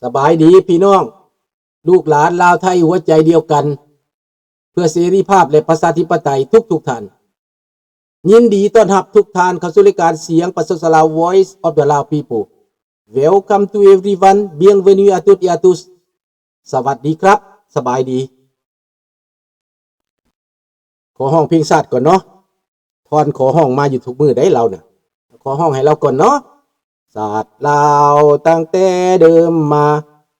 ສະບາຍດີພີ່ນ້ອງ ລູກຫຼານລາວໄທຫົວໃຈດຽວກັນ ເພື່ອເສລີພາບ ແລະ ປະຊາທິປະໄຕທຸກໆທ່ານ. ຍິນດີຕ້ອນຮັບທຸກທ່ານເຂົ້າສູ່ລາຍການສຽງປະຊາຊົນລາວ Voice of the Lao People. Welcome to everyone. Bienvenue à toutes et à tous. ສະຫວັດດີຄັບ ສະບາຍດີ. ຂໍຮ້ອງເພງຊາດກ່ອນເນາະ. ທ່ອນຂໍຮ້ອງມາຢູ່ທຸກມື້ໃດລາວນະ. ຂໍຮ້ອງໃຫ້ລາວກ່ອນເນາະ. ຊາດລາວຕັ້ງແຕ່ເດີມມາ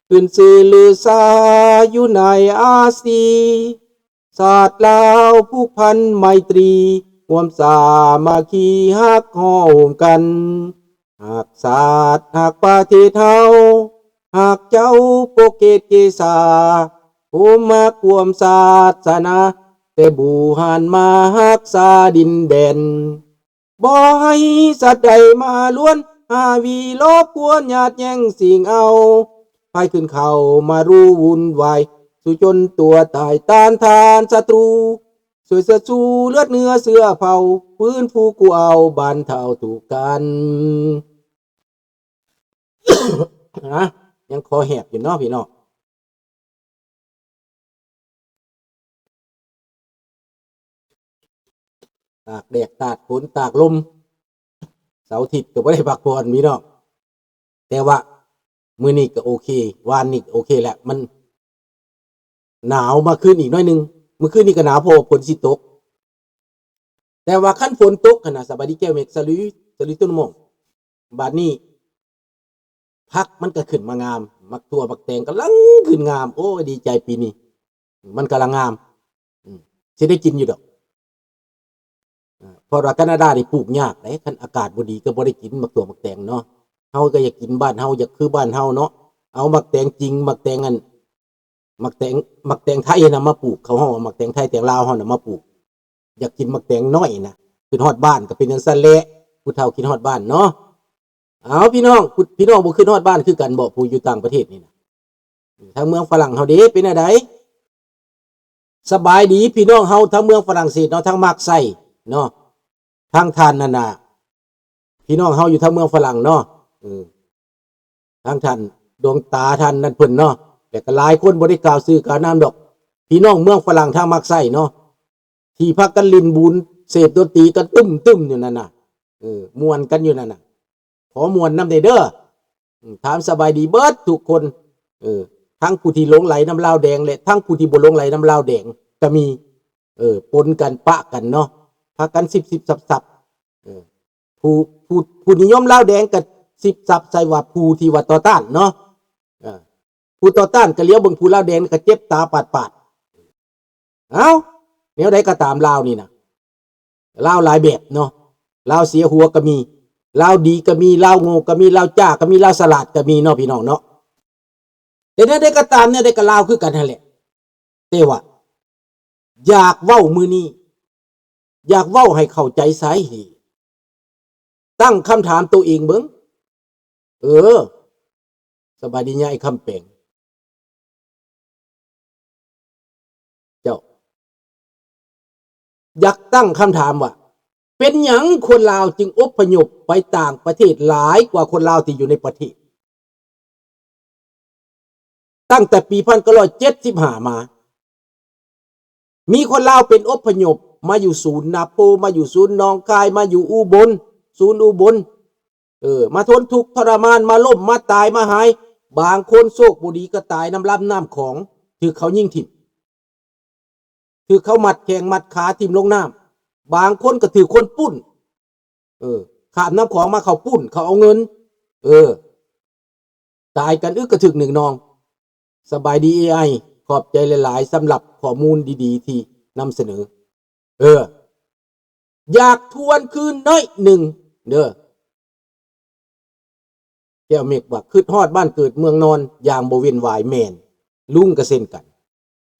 ຂຶ້ນຊື່ລືຊາຢູ່ໃນອາຊີ. ຊາດລາວຜູກພັນໄມຕີ ຮ່ວມສາມັກຄີຮັກຮ້ອມກັນ. ຮັກຊາດຮັກປະເທດເຮົາ ຮັກເຈົ້າປົກເກດເກສາ ໂຮມຮັກຮ່ວມສາສະໜາ ແຕ່ບູຮານມາຮັກສາດິນແດນ. ບໍ່ໃຫ້ສັດໃດມາລວນ ຫາວີລົບກວນຍາດແຍ່ງຊິງເອົາ ໃຜຂຶ້ນເຂົ້າມາຮູ້ວຸ່ນວາຍ ສູ້ຈົນຕົວຕາຍຕ້ານທານສັດຕູ ຊ່ວຍເຊີດຊູເລືອດເນື້ອເຊື້ອເຜົ່າ ຟື້ນຟູກູ້ເອົາບັນເທົາທຸກກັນ. ນະ ຍັງຄໍແຫບຢູ່ເນາະພີ່ນ້ອງ. ຕາກແດດຕາກຝົນຕາກລົມ ເສົາອາທິດກໍບໍ່ໄດ້ພັກຜ່ອນພີ່ນ້ອງ. ແຕ່ວ່າມື້ນີ້ກໍໂອເຄ ວານນີ້ກໍໂອເຄແຫຼະ ມັນ ໜາວມາຄືນອີກໜ້ອຍໜຶ່ງ. ມື້ຄືນນີ້ກໍໜາວ ເພາະວ່າຝົນຊິຕົກ. ແຕ່ວ່າຄັນຝົນຕົກຫັ້ນນະ ສະບາຍດີແກ້ວເມັກ ສະຫຼຸຍ ສະຫຼຸຍຕົ້ນມ່ວງ. ບາດນີ້ ຜັກມັນກໍຂຶ້ນມາງາມ ໝາກຖົ່ວໝາກແຕງກຳລັງຂຶ້ນງາມ. ໂອ້ຍ ດີໃຈປີນີ້ ມັນກຳລັງງາມ. ອືມ ຊິໄດ້ກິນຢູ່ດອກ. ເພາະວ່າການາດານີ້ປູກຍາກເດ້ ຄັນອາກາດບໍ່ດີກໍບໍ່ໄດ້ກິນໝາກຖົ່ວໝາກແຕງເນາະ. ເຮົາກໍຢາກກິນບ້ານເຮົາ ຢາກຄືບ້ານເຮົາເນາະ. ເອົາໝາກແຕງຈິງ ໝາກແຕງອັນ ໝາກແຕງ ໝາກແຕງໄທຫັ້ນນະມາປູກ ເຂົາເວົ້າວ່າໝາກແຕງໄທແຕງລາວເຮົານະມາປູກ. ຢາກກິນໝາກແຕງນ້ອຍນະ ຂຶ້ນຮອດບ້ານກໍເປັນຈັ່ງຊັ້ນແຫຼະ. ຜູ້ເຖົ້າຄິດຮອດບ້ານເນາະ. ເອົາ ພີ່ນ້ອງ ຜູ້ ພີ່ນ້ອງບໍ່ຂຶ້ນຮອດບ້ານຄືກັນບໍ ຜູ້ຢູ່ຕ່າງປະເທດນີ້ນະ? ທາງເມືອງຝຣັ່ງເຮົາເດ ເປັນແນວໃດ? ສະບາຍດີພີ່ນ້ອງເຮົາທາງເມືອງຝຣັ່ງເສດເນາະ ທາງໝາກໄຊເນາະ ທາງທ່ານນັ້ນນະ ພີ່ນ້ອງເຮົາຢູ່ທາງເມືອງຝຣັ່ງເນາະ. ເອີ ທາງທ່ານດວງຕາ ທ່ານນັ້ນເພິ່ນເນາະ ແລ້ວກໍຫຼາຍຄົນ ບໍ່ໄດ້ກ່າວຊື່ກ່າວນາມດອກ ພີ່ນ້ອງເມືອງຝຣັ່ງທາງໝາກໄຊເນາະ ທີ່ພາກັນຫຼິ້ນບູນເສບດົນຕີກັນຕຶ້ມໆຢູ່ນັ້ນນະ. ເອີ ມ່ວນກັນຢູ່ນັ້ນນະ. ຂໍມ່ວນນຳແດ່ເດີ. ອືມ ຖາມສະບາຍດີເບິດທຸກຄົນ. ເອີ ທັງຜູ້ທີ່ຫຼົງໄຫຼນຳລາວແດງ ແລະ ທັງຜູ້ທີ່ບໍ່ຫຼົງໄຫຼນຳລາວແດງກໍມີ. ເອີ ປົນກັນປະກັນເນາະ ພາກັນຊິບໆສັບໆ. ເອີ ຜູ້ ຜູ້ ຜູ້ນິຍົມລາວແດງກໍຊິບສັບໃສ່ວ່າຜູ້ທີ່ວ່າຕໍ່ຕ້ານເນາະ. ເອີ ຜູ້ຕໍ່ຕ້ານກໍຫຼຽວເບິ່ງຜູ້ລາວແດງກໍເຈັບຕາປາດໆ. ເອົ້າ ແນວໃດກໍຕາມ ລາວນີ້ນະ ລາວຫຼາຍແບບເນາະ. ລາວເສຍຫົວກໍມີ ລາວດີກໍມີ ລາວໂງ່ກໍມີ ລາວຈ້າກໍມີ ລາວສະຫຼາດກໍມີເນາະ ພີ່ນ້ອງເນາະ. ແຕ່ແນວໃດກໍຕາມ ແນວໃດກໍລາວຄືກັນຫັ້ນແຫຼະ. ແຕ່ວ່າຢາກເວົ້າມື້ນີ້ ຢາກເວົ້າໃຫ້ເຂົ້າໃຈສາເຫດ ຕັ້ງຄຳຖາມໂຕເອງເບິ່ງ. ເອີ ສະບາຍດີຍາຍຄຳແປງ ເຈົ້າ ຢາກຕັ້ງຄຳຖາມວ່າ ເປັນຫຍັງຄົນລາວຈຶ່ງອົບພະຍົບໄປຕ່າງປະເທດຫຼາຍກວ່າຄົນລາວທີ່ຢູ່ໃນປະເທດ? ຕັ້ງແຕ່ປີພັນເກົ້າຮ້ອຍເຈັດສິບຫ້າມາ ມີຄົນລາວເປັນອົບພະຍົບມາຢູ່ສູນນາໂພ ມາຢູ່ສູນໜອງຄາຍ ມາຢູ່ອຸບົນ ສູນອຸບົນ ເອີ ມາທົນທຸກທໍລະມານ ມາລົ້ມ ມາຕາຍ ມາຫາຍ ບາງຄົນໂຊກບໍ່ດີກໍຕາຍນຳລຳນ້ຳຂອງ ຖືກເຂົາຍິງຖິ້ມ ຖືກເຂົາມັດແຂ້ງມັດຂາຖິ້ມລົງນ້ຳ ບາງຄົນກໍຖືກຄົນປຸ້ນ ເອີ ຂ້າມນ້ຳຂອງມາເຂົາປຸ້ນ ເຂົາເອົາເງິນ ເອີ ຕາຍກັນອຶກກະທຶກໜຶ່ງໜ່ອງ. ສະບາຍດີເອໄອ ຂອບໃຈຫຼາຍໆສຳລັບຂໍ້ມູນດີໆທີ່ນຳສະເໜີ. ເອີ ຢາກທວນຄືນໜ້ອຍໜຶ່ງເດີ. ແກ້ວເມັກວ່າ ຄິດຮອດບ້ານເກີດເມືອງນອນຢ່າງບໍ່ເວັ້ນຫວາຍ. ແມ່ນ ລຸງກໍເຊັ່ນກັນ.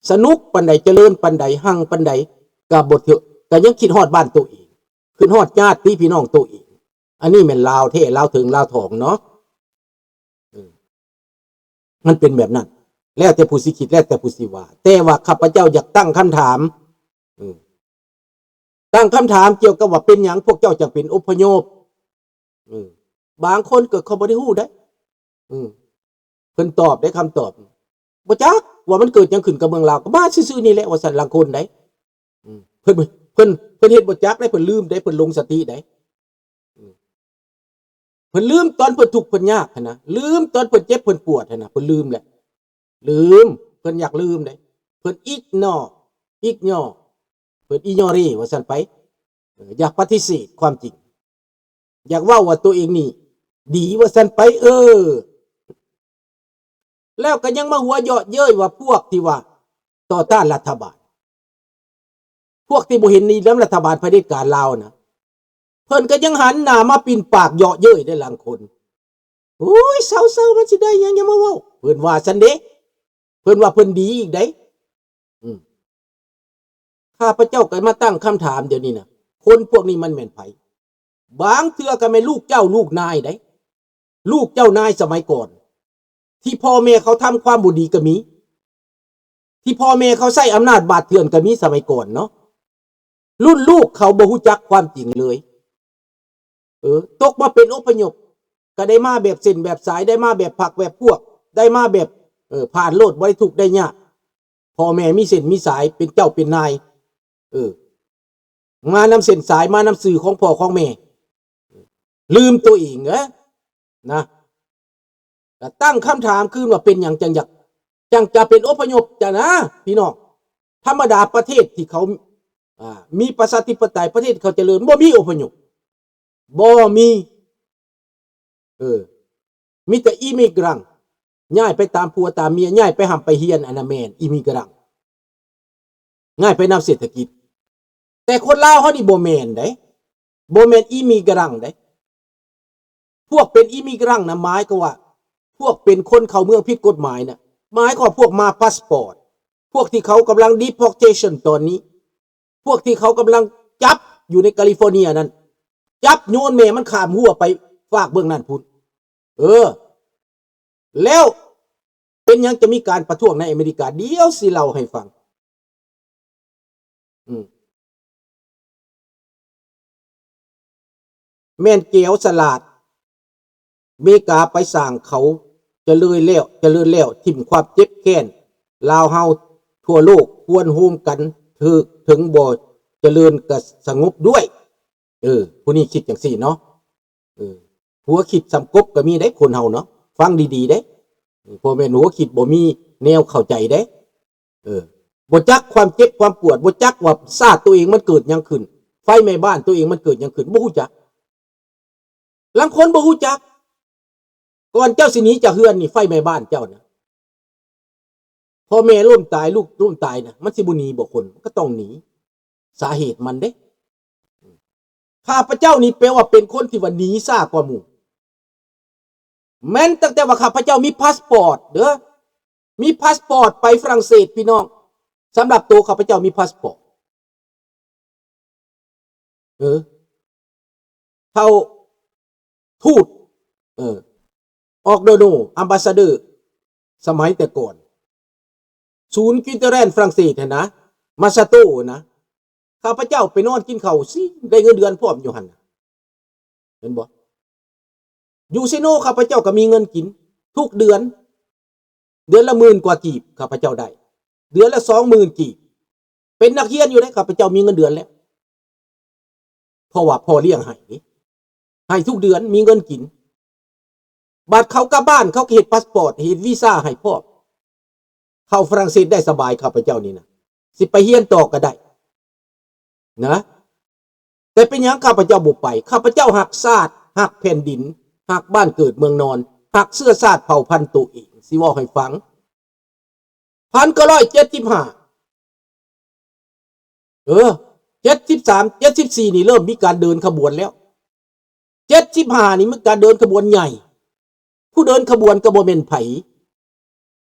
ສະໜຸກປານໃດ ຈະເລີນປານໃດ ຮັ່ງປານໃດ ກໍບໍ່ເທີ ກໍຍັງຄິດຮອດບ້ານໂຕເອງ ຄິດຮອດຍາດຕິພີ່ນ້ອງໂຕເອງ. ອັນນີ້ແມ່ນລາວແທ້ ລາວເຖິງ ລາວຖອງເນາະ. ເອີ ມັນເປັນແບບນັ້ນ ແລ້ວແຕ່ຜູ້ຊິຄິດ ແລ້ວແຕ່ຜູ້ຊິວ່າ. ແຕ່ວ່າຂ້າພະເຈົ້າຢາກຕັ້ງຄຳຖາມ ເອີ ຕັ້ງຄຳຖາມກ່ຽວກັບວ່າ ເປັນຫຍັງພວກເຈົ້າຈັ່ງເປັນອົບພະຍົບ? ເອີ ບາງຄົນກໍເຂົາບໍ່ໄດ້ຮູ້ເດ້. ເອີ ເພິ່ນຕອບໄດ້ຄຳຕອບ ບໍ່ຈັກວ່າມັນເກີດຫຍັງຂຶ້ນກັບເມືອງລາວ ກໍມາຊື່ໆນີ້ແຫຼະ ວ່າຊັ້ນ ລາງຄົນໃດ໋ ອືມ ເພິ່ນ ເພິ່ນ ເພິ່ນເຮັດບໍ່ຈັກໄດ໋ ເພິ່ນລືມໄດ໋ ເພິ່ນຫຼົງສະຕິໄດ໋ ອືມ ເພິ່ນລືມຕອນເພິ່ນທຸກເພິ່ນຍາກຫັ້ນນະ ລືມຕອນເພິ່ນເຈັບເພິ່ນປວດຫັ້ນນະ ເພິ່ນລືມແຫຼະ ລືມ ເພິ່ນຢາກລືມເດ້ ເພິ່ນ ignore ignore ເພິ່ນ ignoré ວ່າຊັ້ນໄປ ເອີ ຢາກປະຕິເສດຄວາມຈິງ ຢາກເວົ້າວ່າຕົວເອງນີ້ດີວ່າຊັ້ນໄປ ເອີ ແລ້ວກໍຍັງມາຫົວເຍາະເຍີ້ຍວ່າພວກທີ່ວ່າຕໍ່ຕ້ານລັດຖະບານ ພວກທີ່ບໍ່ເຫັນດີນຳລັດຖະບານຜະເດັດການລາວນະ ເພິ່ນກໍຍັງຫັນໜ້າມາປິ່ນປາກເຍາະເຍີ້ຍໄດ້ລາງຄົນ ໂອ້ຍ ເຊົາໆ ມັນຊິໄດ້ຫຍັງ ຢ່າມາເວົ້າ ເພິ່ນວ່າຊັ້ນເດ້ ເພິ່ນວ່າເພິ່ນດີອີກໃດ໋ ອືມ ຂ້າພະເຈົ້າກໍມາຕັ້ງຄຳຖາມດຽວນີ້ນະ ຄົນພວກນີ້ມັນແມ່ນໃຜ? ບາງເທື່ອກໍແມ່ນລູກເຈົ້າລູກນາຍໃດ໋ ລູກເຈົ້ານາຍສະໄໝກ່ອນ ທີ່ພໍ່ແມ່ເຂົາທຳຄວາມບໍ່ດີກໍມີ ທີ່ພໍ່ແມ່ເຂົາໃຊ້ອຳນາດບາດເຖື່ອນກໍມີສະໄໝກ່ອນເນາະ ລຸ້ນລູກເຂົາບໍ່ຮູ້ຈັກຄວາມຈິງເລີຍ ເອີ ຕົກມາເປັນອົບພະຍົບ ກໍໄດ້ມາແບບເສັ້ນແບບສາຍ ໄດ້ມາແບບພັກແບບພວກ ໄດ້ມາແບບ ເອີ ຜ່ານໂລດ ບໍ່ໄດ້ທຸກໄດ້ຍາກ ພໍ່ແມ່ມີເສັ້ນມີສາຍ ເປັນເຈົ້າເປັນນາຍ ເອີ ມານຳເສັ້ນສາຍ ມານຳຊື່ຂອງພໍ່ຂອງແມ່ ລືມຕົວເອງເອີ ນະ ກໍຕັ້ງຄຳຖາມຄືນວ່າເປັນຫຍັງຈັ່ງຢາກ ຈັ່ງຈະເປັນອົບພະຍົບຈະນະ ພີ່ນ້ອງ ທຳມະດາປະເທດທີ່ເຂົາ ອ່າ ມີປະຊາທິປະໄຕ ປະເທດເຂົາຈະເລີນ ບໍ່ມີອົບພະຍົບ ບໍ່ມີ ເອີ ມີແຕ່ອີມິກຣັງ ຍ້າຍໄປຕາມຜົວຕາມເມຍ ຍ້າຍໄປຮ່ຳໄປຮຽນ ອັນນັ້ນແມ່ນອີມິກຣັງ ງ່າຍໄປນຳເສດຖະກິດ ແຕ່ຄົນລາວເຮົານີ້ບໍ່ແມ່ນເດ້ ບໍ່ແມ່ນອີມິກຣັງເດ້ ພວກເປັນອີມິກຣັງນະ ໝາຍຄວາມວ່າ ພວກເປັນຄົນເຂົ້າເມືອງຜິດກົດໝາຍນະ ໝາຍຄວາມວ່າພວກມາພາສປອດ ພວກທີ່ເຂົາກຳລັງດີພອດເທຊັນຕອນນີ້ ພວກທີ່ເຂົາກຳລັງຈັບຢູ່ໃນກາລິຟໍເນຍນັ້ນ ຈັບໂຍນແມ່ມັນຂ້າມຮົ້ວໄປຟາກເບື້ອງນັ້ນພຸ້ນ ເອີ ແລ້ວເປັນຫຍັງຈະມີການປະທ້ວງໃນອາເມລິກາ? ດຽວຊິເລົ່າໃຫ້ຟັງ. ອືມ ແມ່ນແກວສະຫຼາດ. ເມກາໄປສ້າງເຂົາຈະເລີຍແລ້ວ ຈະເລີນແລ້ວ ຖິ້ມຄວາມເຈັບແຄ້ນລາວເຮົາທົ່ວໂລກ ຄວນໂຮມກັນ ເຖິງ ເຖິງບໍ່ຈະເລີນກະສະຫງົບດ້ວຍ. ເອີ ຜູ້ນີ້ຄິດຈັ່ງຊີ້ເນາະ. ເອີ ຫົວຄິດສ່ຳກົບກໍມີເດ້ ຄົນເຮົາເນາະ ຟັງດີໆເດ້. ເອີ ບໍ່ແມ່ນຫົວຄິດບໍ່ມີແນວເຂົ້າໃຈເດ້. ເອີ ບໍ່ຈັກຄວາມເຈັບຄວາມປວດ ບໍ່ຈັກວ່າຊາດຕົວເອງມັນເກີດຫຍັງຂຶ້ນ ໄຟໄໝ້ບ້ານຕົວເອງມັນເກີດຫຍັງຂຶ້ນ ບໍ່ຮູ້ຈັກ. ລາງຄົນບໍ່ຮູ້ຈັກ ກ່ອນເຈົ້າຊິໜີຈາກເຮືອນນີ້ ໄຟໄໝ້ບ້ານເຈົ້ານະ ພໍ່ແມ່ລົ້ມຕາຍ ລູກລົ້ມຕາຍນະ ມັນຊິບໍ່ໜີບໍ່ຄົນ? ມັນກໍຕ້ອງໜີ ສາເຫດມັນເດ້. ຂ້າພະເຈົ້ານີ້ແປວ່າເປັນຄົນທີ່ວ່າໜີຊ້າກວ່າໝູ່ ແມ່ນຕັ້ງແຕ່ວ່າຂ້າພະເຈົ້າມີພາສປອດເດີ້ ມີພາສປອດໄປຝຣັ່ງເສດ ພີ່ນ້ອງ. ສຳລັບໂຕຂ້າພະເຈົ້າມີພາສປອດ ເອີ ເທົ່າທູດ ເອີ ອອກໂດໂນ ອຳບາສາເດີ ສະໄໝແຕ່ກ່ອນ ສູນກິວເຕີແລນຝຣັ່ງເສດຫັ້ນນະ ມາຊາໂຕນະ ຂ້າພະເຈົ້າໄປນອນກິນເຂົ້າຊິ ໄດ້ເງິນເດືອນພ້ອມຢູ່ຫັ້ນນະ ເຫັນບໍ່? ຢູ່ເຊໂນ ຂ້າພະເຈົ້າກໍມີເງິນກິນທຸກເດືອນ ເດືອນລະໝື່ນກວ່າກີບ ຂ້າພະເຈົ້າໄດ້ ເດືອນລະສອງໝື່ນກີບ. ເປັນນັກຮຽນຢູ່ເດ້ ຂ້າພະເຈົ້າມີເງິນເດືອນແລ້ວ ເພາະວ່າພໍ່ລ້ຽງໃຫ້ເດ້ ໃຫ້ທຸກເດືອນ ມີເງິນກິນ. ບາດເຂົາກັບບ້ານ ເຂົາກໍເຮັດພາສປອດ ເຮັດວີຊາໃຫ້ພ້ອມ ເຂົ້າຝຣັ່ງເສດໄດ້ສະບາຍ ຂ້າພະເຈົ້ານີ້ນະ ຊິໄປຮຽນຕໍ່ກໍໄດ້ນະ. ແຕ່ເປັນຫຍັງຂ້າພະເຈົ້າບໍ່ໄປ? ຂ້າພະເຈົ້າຮັກຊາດ ຮັກແຜ່ນດິນ ຮັກບ້ານເກີດເມືອງນອນ ຮັກເຊື້ອຊາດເຜົ່າພັນໂຕເອງ. ຊິເວົ້າໃຫ້ຟັງ ພັນເກົ້າຮ້ອຍເຈັດສິບຫ້າ ເອີ ເຈັດສິບສາມ ເຈັດສິບສີ່ນີ້ເລີ່ມມີການເດີນຂະບວນແລ້ວ ເຈັດສິບຫ້ານີ້ມີການເດີນຂະບວນໃຫຍ່ ຜູ້ເດີນຂະບວນກໍບໍ່ແມ່ນໃຜ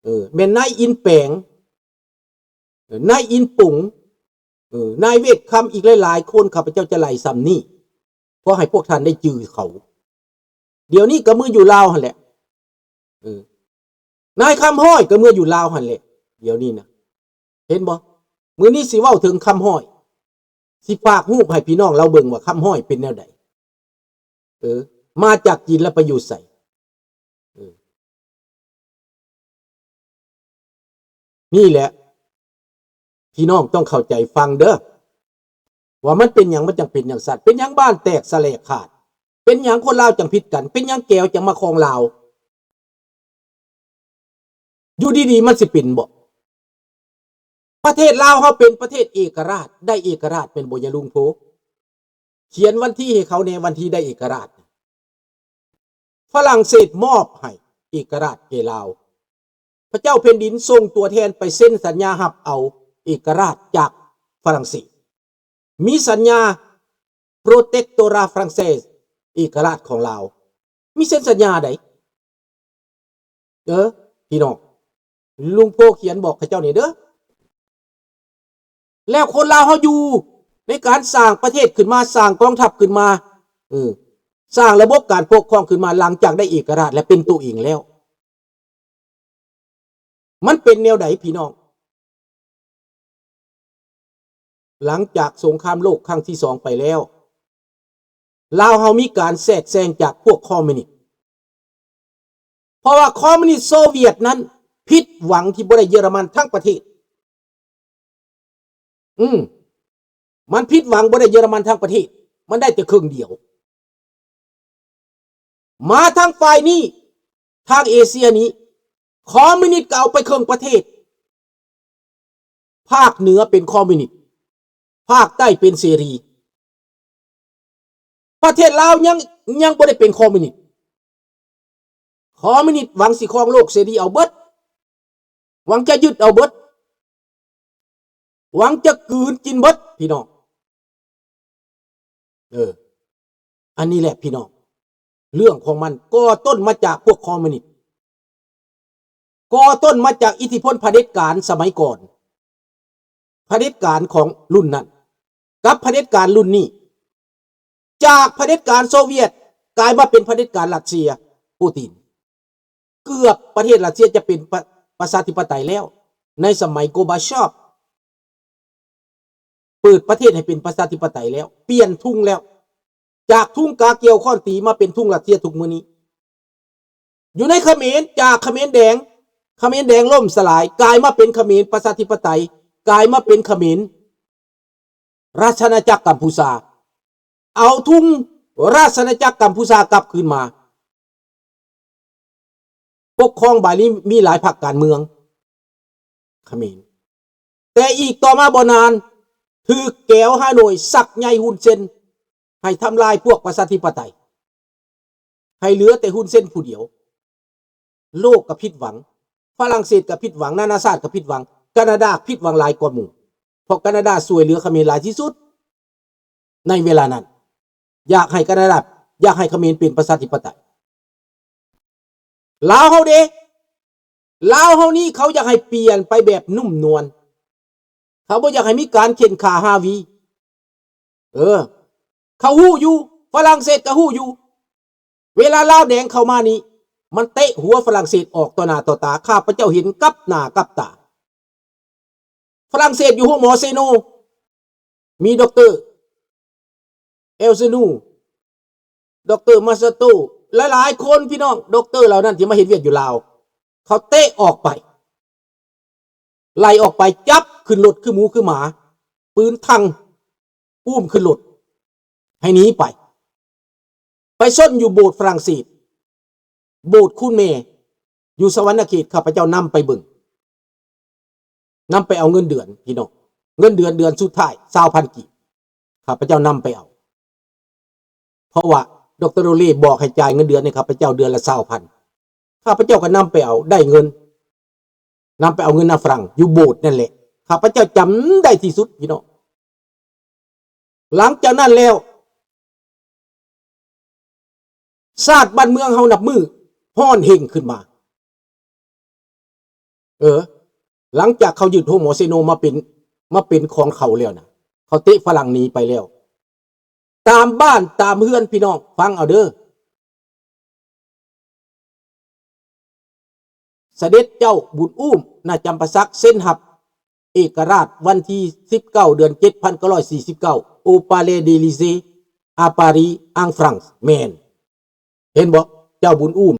ເອີ ແມ່ນນາຍອິນແປງ ເອີ ນາຍອິນປຸງ ເອີ ນາຍເວດຄຳ ອີກຫຼາຍໆຄົນ ຂ້າພະເຈົ້າຈະໄລ່ສ່ຳນີ້ ພໍໃຫ້ພວກທ່ານໄດ້ຈື່ເຂົາ. ດຽວນີ້ກໍເມືອຢູ່ລາວຫັ້ນແຫຼະ ເອີ ນາຍຄຳຮ້ອຍກໍເມືອຢູ່ລາວຫັ້ນແຫຼະ ດຽວນີ້ນະ ເຫັນບໍ່? ມື້ນີ້ຊິເວົ້າເຖິງຄຳຮ້ອຍ ຊິຝາກຮູບໃຫ້ພີ່ນ້ອງລາວເບິ່ງວ່າຄຳຮ້ອຍເປັນແນວໃດ ເອີ ມາຈາກຈີນແລ້ວໄປຢູ່ໃສ ເອີ ນີ້ແຫຼະ ພີ່ນ້ອງຕ້ອງເຂົ້າໃຈຟັງເດີ້ ວ່າມັນເປັນຫຍັງ ມັນຈັ່ງເປັນຈັ່ງຊັ້ນ ເປັນຫຍັງບ້ານແຕກສະແຫຼກຂາດ ເປັນຫຍັງຄົນລາວຈັ່ງຜິດກັນ ເປັນຫຍັງແກວຈັ່ງມາຄອງລາວ ຢູ່ດີໆ ມັນຊິເປັນບໍ? ປະເທດລາວເຮົາເປັນປະເທດເອກະລາດ ໄດ້ເອກະລາດແມ່ນບໍ່ຍາລຸງໂພ? ຂຽນວັນທີໃຫ້ເຂົາແດ່ ວັນທີໄດ້ເອກະລາດ. ຝຣັ່ງເສດມອບໃຫ້ເອກະລາດແກ່ລາວ. ພະເຈົ້າແຜ່ນດິນສົ່ງຕົວແທນໄປເຊັນສັນຍາຮັບເອົາເອກະລາດຈາກຝຣັ່ງເສດ. ມີສັນຍາ Protectorat Français ເອກະລາດຂອງລາວ. ມີເຊັນສັນຍາໃດ? ເອີ ພີ່ນ້ອງ ລຸງໂພຂຽນບອກເຂົາເຈົ້ານີ້ເດີ້. ແລ້ວຄົນລາວເຮົາຢູ່ໃນການສ້າງປະເທດຂຶ້ນມາ ສ້າງກອງທັບຂຶ້ນມາ ເອີ ສ້າງລະບົບການປົກຄອງຂຶ້ນມາ ຫຼັງຈາກໄດ້ເອກະລາດ ແລະ ເປັນໂຕເອງແລ້ວ ມັນເປັນແນວໃດພີ່ນ້ອງ? ຫຼັງຈາກສົງຄາມໂລກຄັ້ງທີສອງໄປແລ້ວ ລາວເຮົາມີການແຊກແຊງຈາກພວກຄອມມິວນິດ ເພາະວ່າຄອມມິວນິດໂຊວຽດນັ້ນຜິດຫວັງທີ່ບໍ່ໄດ້ເຢຍລະມັນທັງປະເທດ. ອືມ ມັນຜິດຫວັງບໍ່ໄດ້ເຢຍລະມັນທັງປະເທດ ມັນໄດ້ແຕ່ເຄິ່ງດຽວ. ມາທາງຝ່າຍນີ້ ທາງເອເຊຍນີ້ ຄອມມິວນິດກໍເອົາໄປເຄິ່ງປະເທດ ພາກເໜືອເປັນຄອມມິວນິດ ພາກໃຕ້ເປັນເສລີ. ປະເທດລາວຍັງ ຍັງບໍ່ໄດ້ເປັນຄອມມິວນິດ. ຄອມມິວນິດຫວັງຊິຄອງໂລກເສລີເອົາເບິດ ຫວັງຈະຍຶດເອົາເບິດ ຫວັງຈະກືນກິນເບິດ ພີ່ນ້ອງ. ເອີ ອັນນີ້ແຫຼະພີ່ນ້ອງ ເລື່ອງຂອງມັນກໍ່ຕົ້ນມາຈາກພວກຄອມມິວນິດ ກໍ່ຕົ້ນມາຈາກອິດທິພົນຜະເດັດການສະໄໝກ່ອນ ຜະເດັດການຂອງລຸ້ນນັ້ນ ກັບຜະເດັດການລຸ້ນນີ້ ຈາກຜະເດັດການໂຊວຽດ ກາຍມາເປັນຜະເດັດການຣັດເຊຍ ປູຕິນ. ເກືອບປະເທດຣັດເຊຍຈະເປັນປະ ປະຊາທິປະໄຕແລ້ວ ໃນສະໄໝໂກບາຊອບ ເປີດປະເທດໃຫ້ເປັນປະຊາທິປະໄຕແລ້ວ ປ່ຽນທຸງແລ້ວ ຈາກທຸງກາກຽວຄ້ອນຕີມາເປັນທຸງຣັດເຊຍທຸກມື້ນີ້. ຢູ່ໃນຂະເໝນ ຈາກຂະເໝນແດງ ຂະເໝນແດງລົ້ມສະຫຼາຍ ກາຍມາເປັນຂະເໝນປະຊາທິປະໄຕ ກາຍມາເປັນຂະເໝນ ລາຊະອານາຈັກກຳພູຊາ ເອົາທຸງລາຊະອານາຈັກກຳພູຊາກັບຄືນມາ. ປົກຄອງບາລີມີຫຼາຍພັກການເມືອງຂະເໝນ ແຕ່ອີກຕໍ່ມາບໍ່ນານ ຖືກແກວຮ່າໂນ້ຍຊັກໃຍຮຸນເຊັນ ໃຫ້ທຳລາຍພວກປະຊາທິປະໄຕ ໃຫ້ເຫຼືອແຕ່ຮຸນເຊັນຜູ້ດຽວ. ໂລກກໍຜິດຫວັງ ຝຣັ່ງເສດກໍຜິດຫວັງ ນານາຊາດກໍຜິດຫວັງ ການາດາຜິດຫວັງຫຼາຍກວ່າໝູ່ ເພາະການາດາຊ່ວຍເຫຼືອຂະເໝນຫຼາຍທີ່ສຸດໃນເວລານັ້ນ ຢາກໃຫ້ການາດາ ຢາກໃຫ້ຂະເໝນເປັນປະຊາທິປະໄຕ. ລາວເຮົາເດ ລາວເຮົານີ້ເຂົາຢາກໃຫ້ປ່ຽນໄປແບບນຸ້ມນວນ ເຂົາບໍ່ຢາກໃຫ້ມີການເຂັ່ນຂ້າຮາວີ. ເອີ ເຂົາຮູ້ຢູ່ ຝຣັ່ງເສດກໍຮູ້ຢູ່ ເວລາລາວແດງເຂົ້າມານີ້ ມັນເຕະຫົວຝຣັ່ງເສດອອກຕໍ່ໜ້າຕໍ່ຕາ ຂ້າພະເຈົ້າເຫັນກັບໜ້າກັບຕາ. ຝຣັ່ງເສດຢູ່ໂຮງໝໍເຊໂນ ມີດັອກເຕີ ເອລເຊນູ ດັອກເຕີ ມາຊາໂຕ ຫຼາຍໆຄົນ ພີ່ນ້ອງ ດັອກເຕີເຫຼົ່ານັ້ນທີ່ມາເຮັດວຽກຢູ່ລາວ ເຂົາເຕະອອກໄປ ໄລ່ອອກໄປ ຈັບຂຶ້ນລົດຄືໝູຄືໝາ ປືນທັງ ອູ້ມຂຶ້ນລົດ ໃຫ້ໜີໄປ ໄປຊົນຢູ່ໂບດຝຣັ່ງເສດ ໂບດຄຸນແມ່ ຢູ່ສະຫວັນນະເຂດ ຂ້າພະເຈົ້ານຳໄປເບິ່ງ ນຳໄປເອົາເງິນເດືອນ ພີ່ນ້ອງ ເງິນເດືອນເດືອນສຸດທ້າຍ ຊາວພັນກີບ ຂ້າພະເຈົ້ານຳໄປເອົາ ເພາະວ່າ ດຣ. ໂຣເລ ບອກໃຫ້ຈ່າຍເງິນເດືອນໃຫ້ຂ້າພະເຈົ້າເດືອນລະຊາວພັນ ຂ້າພະເຈົ້າກໍນຳໄປເອົາ ໄດ້ເງິນ ນຳໄປເອົາເງິນນຳຝຣັ່ງ ຢູ່ໂບດນັ້ນແຫຼະ ຂ້າພະເຈົ້າຈຳໄດ້ທີ່ສຸດ ພີ່ນ້ອງ. ຫຼັງຈາກນັ້ນແລ້ວ ຊາດບ້ານເມືອງເຮົານັບມື້ຮ້ອນເຮັງຂຶ້ນມາ. ເອີ ຫຼັງຈາກເຂົາຍຶດໂຮງໝໍເຊໂນມາເປັນ ມາເປັນຂອງເຂົາແລ້ວນະ ເຂົາເຕະຝຣັ່ງໜີໄປແລ້ວ ຕາມບ້ານຕາມເຮືອນ ພີ່ນ້ອງຟັງເອົາເດີ້. ສະເດັດເຈົ້າບຸນອູ້ມ ນາຈຳປາສັກ ເຊັນຮັບເອກະລາດວັນທີສິບເກົ້າ ເດືອນເຈັດ ພັນເກົ້າຮ້ອຍສີ່ສິບເກົ້າ Au Palais d'Élysée à Paris en France. ແມ່ນ ເຫັນບໍ່ ເຈົ້າບຸນອູ້ມ.